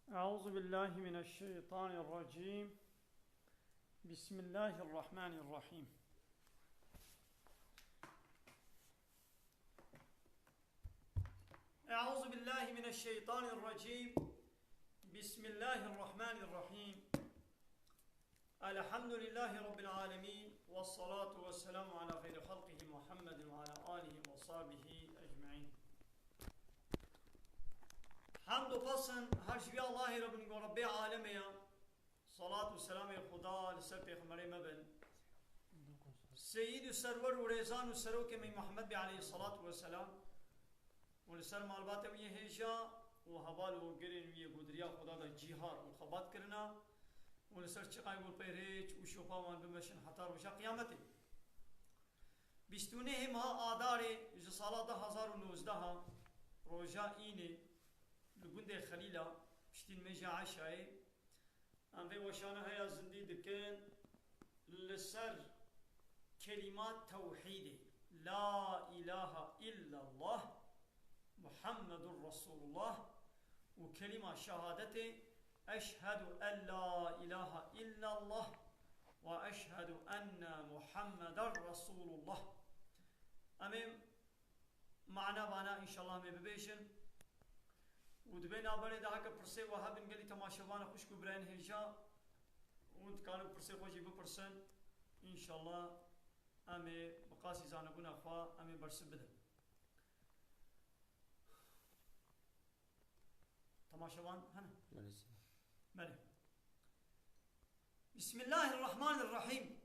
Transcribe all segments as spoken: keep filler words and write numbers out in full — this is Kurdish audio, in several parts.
أعوذ بالله من الشيطان الرجيم. بسم الله الرحمن الرحيم. أعوذ بالله من الشيطان الرجيم. بسم الله الرحمن الرحيم. الحمد لله رب العالمين، والصلاة والسلام على خير خلقه محمد وعلى آله وصحبه أجمعين. Hemd û pes in her ji vî Allahê re bin ku Rebbê alemê ye. Salat û selamê Xuda li ser pêxemberê me bin. Seyîd û serwer û rêzan û serokê me Muhammed bê aleyhi salatu ve selam. û li ser malbatê wî yê hêja û heval û girên wî yê ku di riya Xuda de cîhad û xebat kirina û li ser çiqayê ku li pey rêç û şopa wan bimeşin heta roja qiyametê. Bîst û nehê meha Adarê ji sala du hazar û nozdeh, roja înê, li gundê Xelîla, piştî nimêja eşayê, Em vê weşana heya zindî dikin li ser kelîma tewhîdê. La ilahe illallah Muhammedur Resulullah û kelîma şehadetê eşhedû en la ilahe illallah ve eşhedû enne Muhammeden Resulullah. Em ê Mana vana înşallah em ê bibêjin. Û di vê navberê de heke pirsê we hebin gelî temaşevana xwişk û birayên hêja û dikarin pirsê xwe jî bipirsin. Înşallah em ê bi qasî zanibûna xwe em ê bersiv bidin. Temaşevan hene? Belê. Belê. Bismillahirrahmanirrahîm.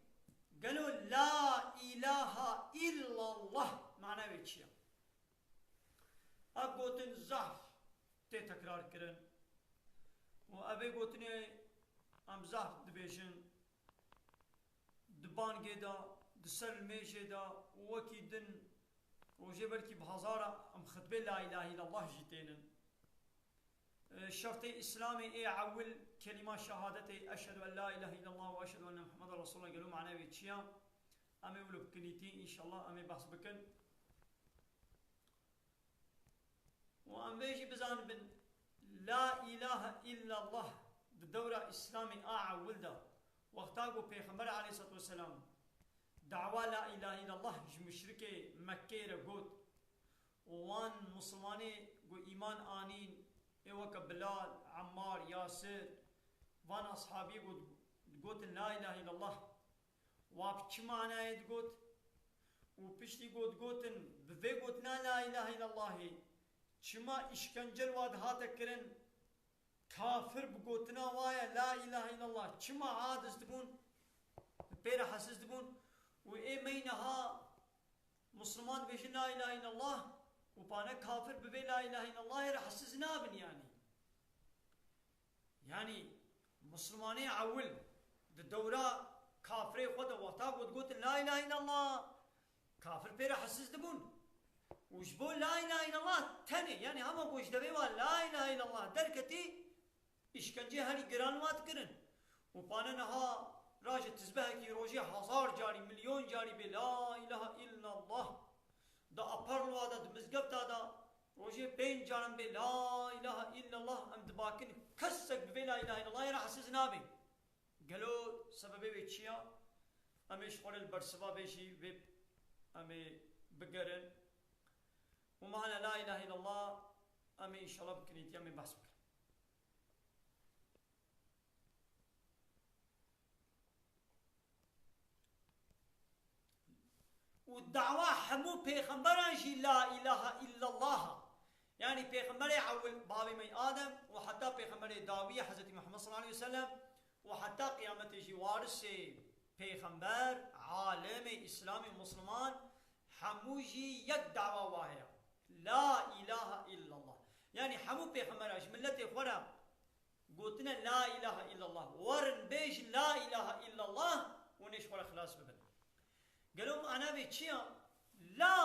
Gelo la ilaha illallah mana wê çi ye? Ev gotin zehf tê tekrar kirin. Û evê gotinê em zehf dibêjin. Di bangê de, di ser limêjê de û wekî din rojê belkî bi hezara em xitbê la ilahe illallah jî tênin. E, şertê Îslamê ê ewil kelîma şehadetê eşhedû en la ilahe illallah ve eşhedû enne Muhammeden Resulullah gelo manayê wê çi ya? Em ê wilo bi kinîtî înşallah em ê behs bikin. Û em vê jî bizanibin, La ilahe illallah di dewra Îslamê a ewil de, wexta ku Pêxember aleyhisselatu vesselam dawa La ilahe illallah ji muşrikê Mekkeyê re got û wan Mislimanê ku îman anîn, ê weke Bilal, Emmar, Yasir, van ashabiyê ku digotin La ilahe illallah, Wa bi çi manayê digot? Û piştî ku digotin, bi vê gotina La ilahe illallahê, çima îşkence li wa dihate kirin? Kafir bi gotina wa ye, La ilahe illallah, çima aciz dibûn? Pê re hesiz dibûn. Û ê me yî niha Misliman dibêjin La ilahe illallah û pane kafir bi vê La ilahe illallahê re hesiz nabin yanî. Yanî, Mislimanê ewil di dewra kafirê xwe de wexta ku digotin La ilahe illallah, kafir pê re hesiz dibûn. Û ji bo La ilahe illallah tenê, yanî hema ku ji devê wa La ilahe illallah derketî, îşkencê herî giran wa dikirin. Û pane niha raje tizbehekî rojê hezar carî, milyon carî bê La ilahe illallah. Di apar li wa de, di mizgefta de, rojê pênc caran bê La ilahe illallah em dibakin, kesek bi vê La ilahe illallahê re hesiz nabe. Gelo sebebê wê çi ya? Em ê ji xwe re li bersiva vê jî vê em ê bigerin. Û mana La ilahe illallah em ê înşallah bi kinîtî em ê behs bikin. Û dawa hemû pêxemberan jî La ilahe illallah a. Yanî pêxemberê ewil, bavê me Adem û heta pêxemberê dawî Hezretî Muhammed sallallahu aleyhi ve sellem û heta qiyametê jî warisê pêxember, alimê Îslamê û Misliman hemû jî yek dawa wa heye. La ilahe illallah. Yanî hemû pêxemberan ji miletê xwe re Gotine La ilahe illallah. Werin bêjin La ilahe illallah û nê ji xwe re xilas bibin. Gelo mana vê çi ya? La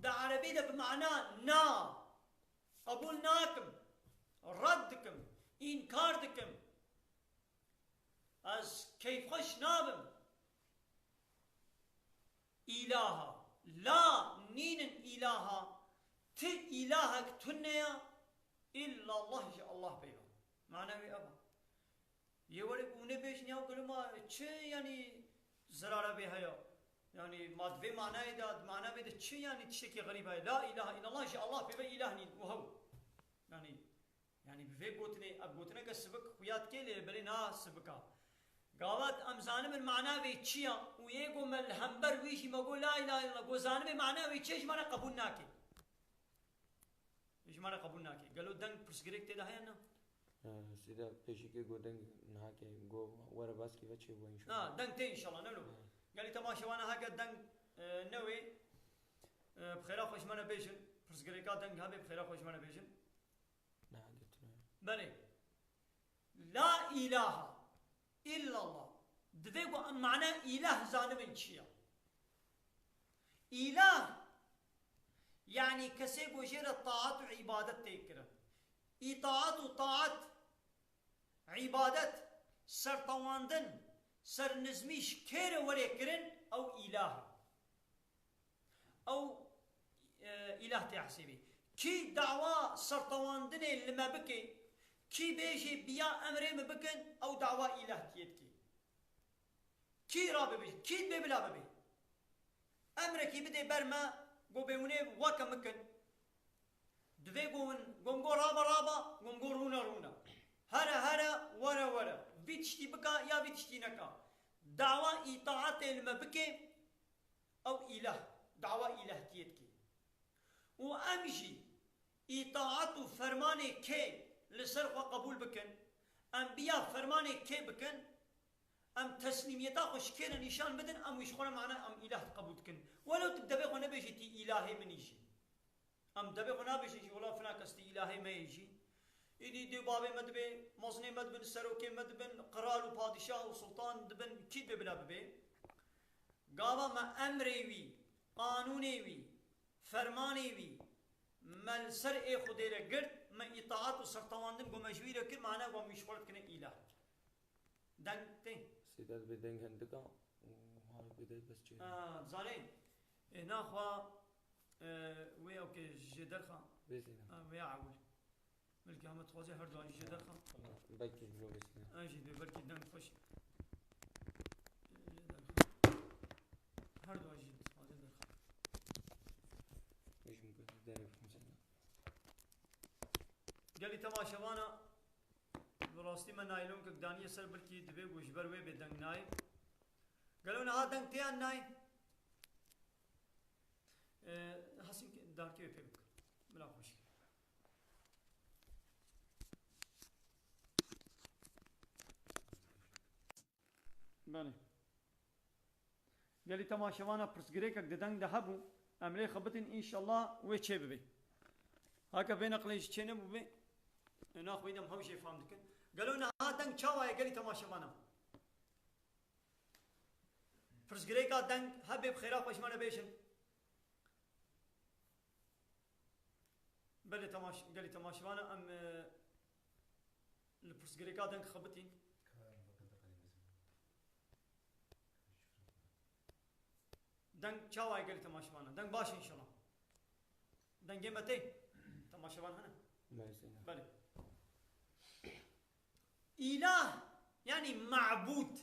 di erebî de bi mana na. Qebûl nakim. Red dikim. Înkar dikim. Ez keyfxweş nabim. Îlaha. La nînin îlaha. Ti îlahek tune ya. Îllallah ji Allah peyva. Mana wî ev e. Yê werê ku hûn ê bêjin ya gelo ma çi, yanî zirara vê heye? Yanî ma di vê manayê de, di mana vê de çi, yanî tiştekî xerîb heye? La îlahe îllallah, ji Allah pê ve îlah nîn û hew. Yanî, yanî bi vê gotinê, ev gotineke sivik xuya dike lê belê na sivik a. Gavat em zanibin mana vê çi ya û yê ku me li hember wî jî me got la îlahe îllallah, got zanibê mana vê çi ye, ji me re qebûl nake. Ji me re qebûl nake. Gelo deng pirsgirêk tê de heye ne? Ee, Sîda pêşîkê got deng nihake, got were baskî ve çê bû înşallah. Ha, deng tê înşallah, ne lo. Gelî temaşevana heke deng, e, newê, e, bi xêra xwe ji me re bêjin. Pirsgirêka deng hebe bi xêra xwe ji me re bêjin. Belê. La ilaha illallah. Divê ku em mana îlah zanibin çi ya? Îlah, yanî kesê ku jê re taat û îbadet tê kirin. Îtaat û taat, îbadet, sertewandin, sernizmî ji kê re were kirin, ew îlah e. Ew, e, îlah tê hesêbê. Kî dawa sertewandinê li me bike, kî bêjê biya emrê min bikin, ew dawa îlahtiyê dike. Kî rabe bêje, kî dibê bila bibe. Emrekî bidê ber me, go bê hûnê weke min kin. Divê go hûn, go min go rabe rabe, go min go rûne rûne. Here here, were were. Vî tiştî bika ya vî tiştî neka. Dawa îtaatê li me bike, ew îlah, dawa îlahtiyê dike. Û em jî îtaat û fermanê kê li ser xwe qebûl bikin, em biya fermanê kê bikin, em teslîmiyeta xwe ji kê re nîşan bidin, em wî ji xwe re mana em îlah qebûl dikin. Welo tu bi devê xwe nebêjî tî îlahê min î jî. Em devê xwe nabêjin jî, wela fina kes tî îlahê me yê jî. Îdî dê bavê me dibê, mezinê me dibin, serokê me dibin, qral û padîşah û sultan dibin, kî dibê bila bibê. Gava me emrê wî, qanûnê wî, fermanê wî, me li ser ê Xwedê re girt, me îtaat û sertewandin ku me ji wî re kir, me hene ku em wî ji xwe re dikine îlah. Deng tê. Sêda dibê deng hindik a û hawê pê de bes çê. Ha, zanê. Ê, naxwa, e, wê okê jê derxa. Vê Sêda. Ha, wê ewil. Belkî hema dixwazê her du an jê derxa. Belkî ji bo vê Sêda. Ha, jî dibê belkî deng xweş. Jê derxa. Her du an jî dixwazê derxa. Vê jî min got derê bixwim Sêda. Gelî temaşevana, bi rastî me naylonkek daniye ser, belkî divê ku ji ber wê bê deng nayê. Gelo niha deng tê yan nayê? Ee, Hesîn darkê wê pê bik. Bila xweş. Belê. Gelî temaşevana pirsgirêkek di deng de hebû, em lê xebitin, înşallah wê çê bibe. Heke vê neqlê jî çê nebûbe, naxwî dem hew jê fam dikin. Gelo niha deng çawa ye gelî temaşevana? Pirsgirêka deng hebê bi xêra xwe ji me re bêjin. Belê temaş-, gelî temaşevana em, e, li pirsgirêka deng xebitîn. Deng çawa ye gelî temaşevana? Deng baş e înşallah. Dengê me tê. Temaşevan hene? Belê. Belê. Îlah, yanî mabûd.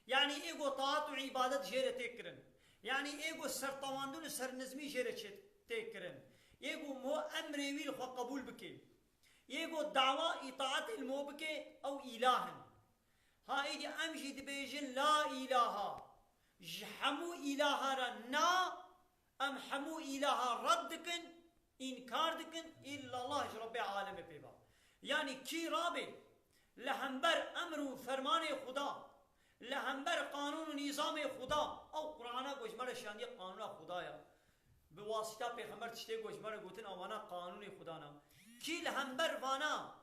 Yanî ê ku taat û îbadet jê re tê kirin. Yanî ê ku sertewandin û sernizmî jê re çê-, tê kirin. Ê ku mo emrê wî li xwe qebûl bike. Ê ku dawa îtaatê li mo bike, ew îlah in. Ha êdî em jî dibêjin la îlaha. Ji hemû îlaha re na, em hemû îlaha red dikin, înkar dikin, îllallah ji Rebbê alemê pê ve. Yanî kî rabê li hember emr û fermanê Xuda, li hember qanûn û nîzamê Xuda, ew Qur'ana ku ji me re şandiye qanûna Xuda ya. Bi wasîta pêxember tiştê ku ji me re gotin, ewana qanûnê Xuda ne. Kî li hember vana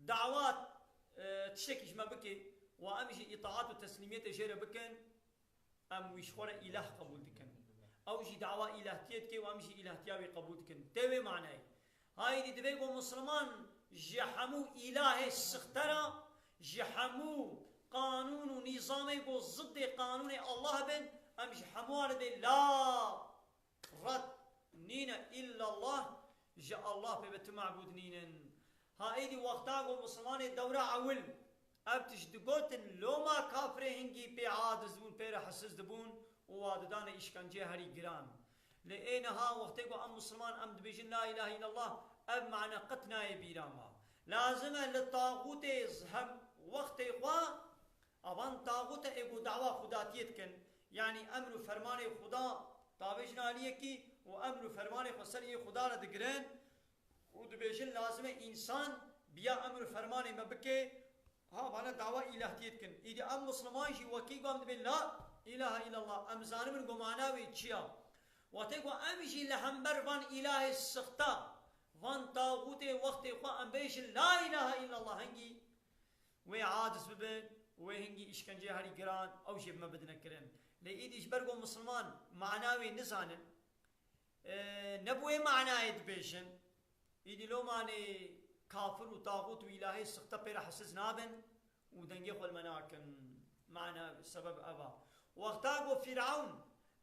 dawa, e, tiştekî ji me bike û em jî îtaat û teslîmiyetê jê re bikin, em wî ji xwe re îlah qebûl dikin. Ew jî dawa îlahtiyê dike û em jî îlahtiya wî qebûl dikin. Tê wê maneyê. Haydî divê ku misliman ji hemû îlahê sixtera, ji hemû qanûn û nîzamê ku ziddê qanûnê Allah bin, em ji hemû re dê la red nîne, îllallah, ji Allah pê ve tu mabûd nînin. Ha êdî wexta ku misilmanê dewra ewil ev tişt digotin, loma kafirê hingî pê aciz dibûn, pê re hisiz dibûn û wa didane îşkenceyê herî giran. Lê ê niha wextê ku em misilman em dibêjin la îlahe îllallah, ev mane qet nayê bîra me. Lazim e li taxûtê hem wextê xwe, evan taxût e ê ku dawa xudatiyê dikin, yanî emr û fermanê xuda davêjin aliyekî û emr û fermanê xwe ser yê xuda re digirin, û dibêjin lazim e însan biya emr û fermanê me bike, ha vana dawa îlahtiyê dikin. Îdî em misliman jî wekî ku em dibên la îlahe îllallah, em zanibin ku mana wê çi ya. Wextê ku em jî li hember van îlahê sixta, van taxûtê wextê xwe em bêjin la îlahe îllallah, hingî wê aciz bibin, wê hingî îşkenceyê herî giran, ew jê bi me bidine kirin. Lê îdî ji ber ku misliman mana wê nizanin, e, ne bi wê manayê dibêjin. Îdî lomanê kafir û taxût û îlahê sixte pê re hesiz nabin û dengê xwe li me nakin. Mana sebeb ev a. Wexta ku Fîrewn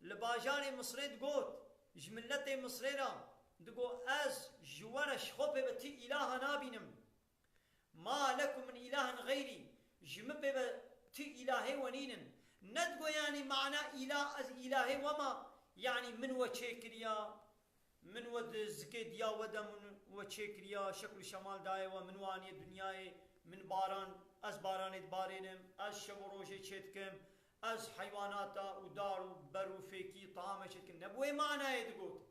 li bajarê Misrê digot, ji miletê Misrê re digot, ez ji we re ji xwe pê ve tî îlaha nabînim. Ma lekum min ilahin xeyrî, ji min pê ve ti îlahê we nînin. Ne digo yanî mana îlah ez îlahê we ma, yanî min we çêkiriya, min we di zikê diya we de min we çêkiriya, şekl û şemal daye we, min we aniye dinyayê, min baran, ez baranê dibarênim, ez şev û rojê çêdikim, ez heywanata û dar û ber û fêkî taame çêdikim. Ne bi wê manayê digot.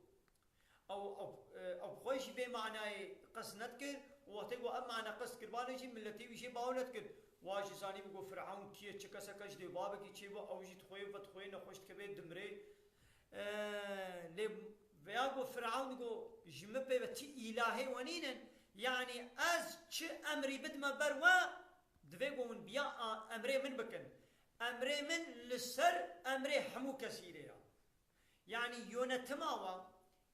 Ew, ew, e, ew xwe jî vê manayê qest nedikir û wextê ku ev mane qest kiribane jî miletê wî jê bawer nedikir. Wa jî zanîbû ku Firewn kî ye, çi kesek e, ji dê babekî çêbû, ew jî dixwê ve dixwê nexweş dikeve dimirê. E, lê veya ku Firewn digo ji min pê ve ti îlahê we nînin, yanî ez çi emrî bidime ber we, divê ku hûn biya a, emrê min bikin. Emrê min li ser emrê hemû kesî rê ya. Yanî yönetima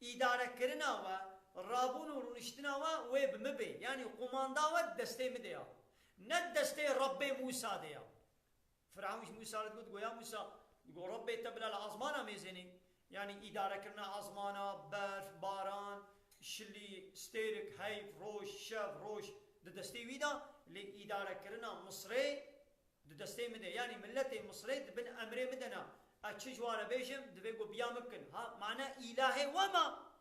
we, îdarekirina we, rabûn û rûniştina we wê bi min bê. Yanî qumanda we destê min de ya. Ne destê Rebbê Mûsa de ya. Firewn ji Mûsa re digot, digot, ya Mûsa, digot, Rebbê te bila li azmana mêzênê. Yanî îdarekirina azmana, berf, baran, şilî, stêrik, heyv, roj, şev, roj di destê wî de, lê îdarekirina Misrê di destê min de, yanî miletê Misrê di bin emrê min de ne. Ez çi ji wan re bêjim, divê ku biya min bikin. Ha, mane îlahê we ma?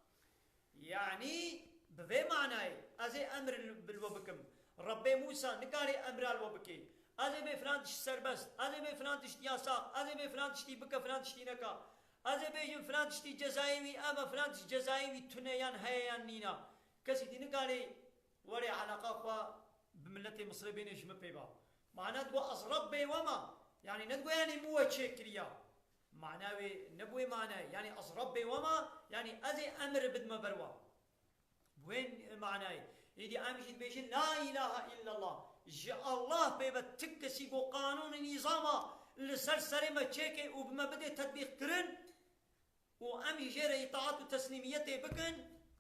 Yanî bi vê manayê ez ê emr li, bi li we bikim. Rebbê Mûsa nikare emra li we bike. Ez ê bê filan tişt serbest, ez ê bê filan tişt yasax, ez ê bê filan tiştî bike, filan tiştî neka. Ez ê bêjim filan tiştî cezayê wî ev e, filan tişt cezayê wî tune yan heye yan nîna. Kesî dî nikare Werê eleqa xwe bi miletê Misrê bêne ji min pê ba. Mana digo ez Rebbê we ma. Yanî ne digo yanî min we çêkiriya. Mana wê ne bi wê manayê. Yanî ez Rebbê we ma. Yanî ez ê emir bidime ber we. Bi wê manayê. Êdî em jî dibêjin la îlahe îllallah. Ji Allah pê ve ti kesî ku qanûn û nîzama li ser serê me çêke û bi me bide tetbîq kirin. Û em jî jê re îtaat û teslîmiyetê bikin,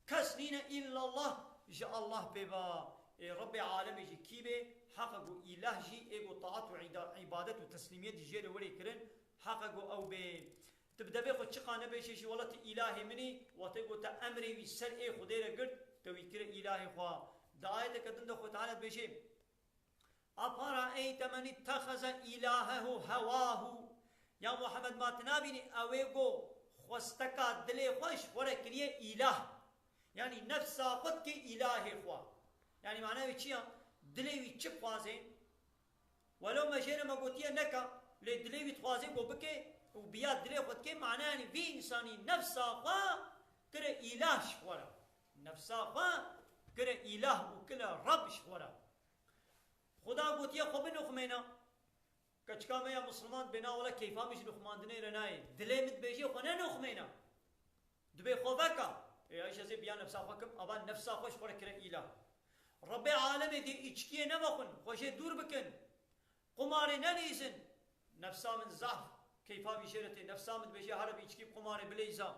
kes nîne îllallah ji Allah pê ba. Ê Rebbê alemê jî kî bê, heqe ku îlah jî ê ku taat û îda-, îbadet û teslîmiyet jî jê re werê kirin, heqe ku ew bê. Tu bi devê xwe çiqa nebêjê jî wela tu îlahê min î, wextê ku te emrê wî ser ê Xwedê re girt, te wî kire îlahê xwe. Di ayeteke din de Xwe Teala dibêjê, Efera'eyte men ittexeze ilahehu hewahu. Ya Muhammed, ma tu nabînî ewê ku xwesteka dilê xwe ji xwe re kiriye îlah. Yanî nefsa xwe dike îlahê xwe. Yanî mana wê çi ya? Dilê wî çi dixwaze? Welo me jê re me gotiye neka, lê dilê wî dixwaze ku bike û biya dilê xwe dike, mana yanî vî însanî nefsa xwe kire îlah ji xwe re. Nefsa xwe kire îlah û kire Reb ji xwe re. Xuda gotiye xwe binoxmêne. Keçika me ya misilman dibê na wele keyfa min ji noxmandinê re nayê. Dilê min dibêje xwe nenoxmêne. Dibê xwe veka. Ê, ez ê biya nefsa xwe kim, ava nefsa xwe ji xwe re kire îlah. Rebbê alemê dê îçkiyê nevexwin, xwe jê dûr bikin. Qumarê nelîzin. Nefsa min zaf keyfa vî jê re tê. Nefsa min dibêje here bi îçkî bi qumarê bileyza.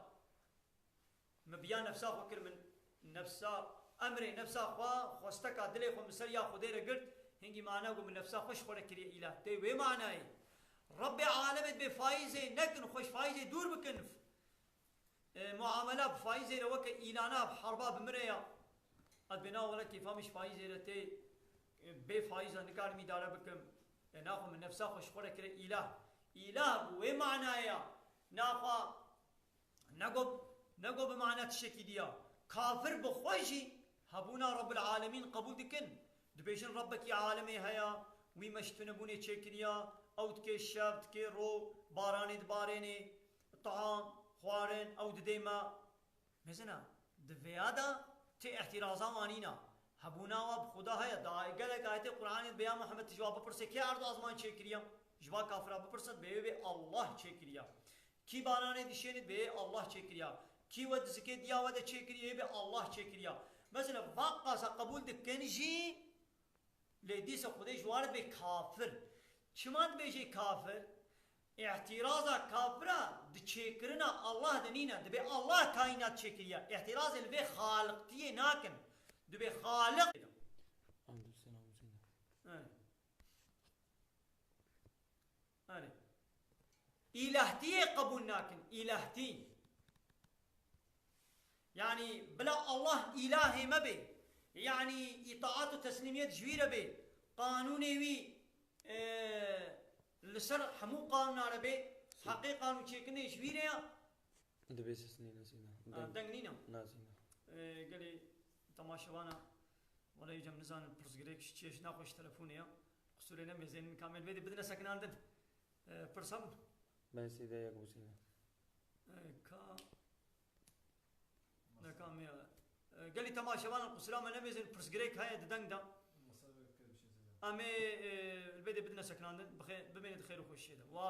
Min biya nefsa xwe kir, min nefsa, emrê nefsa xwe, xwesteka dilê xwe min ser ya Xwedê re girt, hingî mana ku min nefsa xwe ji xwe re kiriye îlah. Tê wê manayê. Rebbê alemê dibê faîzê nekin, xwe ji faîzê dûr bikin. E, muamela bi faîzê re weke îlana bi herba bi min re ya. Bêna wele kêfa min ji faîzê re tê, bê faîza nikarim îdare bikim. E, naxwe min nefsa xwe ji xwe re kire îlah. Îlah bi wê manaya. Naxwe nego, nego bi mana tiştekî diya. Kafir bi xwe jî hebûna Rabbul Alemîn qebûl dikin. Dibêjin Rebbekî alemê heye, wî me ji tunebûnê çêkiriya, ew dike şev, dike ro, baranê dibarênê, taam, xwarin, ew didê me. Mezina, di vêya de ti îhtîraza wan nîna. Hebûna wa bi Xuda heye. Da gelek ayetê Qur'anê dibe ya Muhammed, tu ji wa bipirse, kê erd û azman çêkiriya? Ji va kafira bipirse, dibê wê bê Allah çêkiriya. Kî baranê dişênê, dibê wê Allah çêkiriya. Kî we di zikê diya we de çêkiriye, wê bê Allah çêkiriya. Mesela, va qasa qebûl dikin jî, lê dîsa Xwedê ji wan re dibê kafir. Çima dibêjê kafir? Îhtîraza kafira di çêkirina Allah de nîne. Dibê Allah kaînat çêkiriya. Îhtîrazê li vê xaliqtiyê nakin. Dibê xaliq. Elê. Elê. Îlahtiyê qebûl nakin. Îlahtî. Yanî bila Allah îlahê me bê. Yanî îtaat û teslîmiyet ji wî re bê. Qanûnê wî, e, li ser hemû qanûna re bê. Heqê qanûn çêkirinê ji wî re ya. Dibê ses nîne zîna. Ha, deng nîne. Na zîna. E, gelê temaşevana. Wele cem nizanin pirsgirêk ji çi ye, ji naxwe ji telefonê ya. Qusûrê nemêzênin, kamel vê dê bidine sekinandin. E, pirsa min. Ben sîde yek bû sîde. E, ka. Neka me ya. E, gelî temaşevanan qusura me nemêzin, pirsgirêk heye di deng de. Em ê, e, li vê dê bidine sekinandin. Bixê-, bimêne di xêr û xweşiyê de. Wa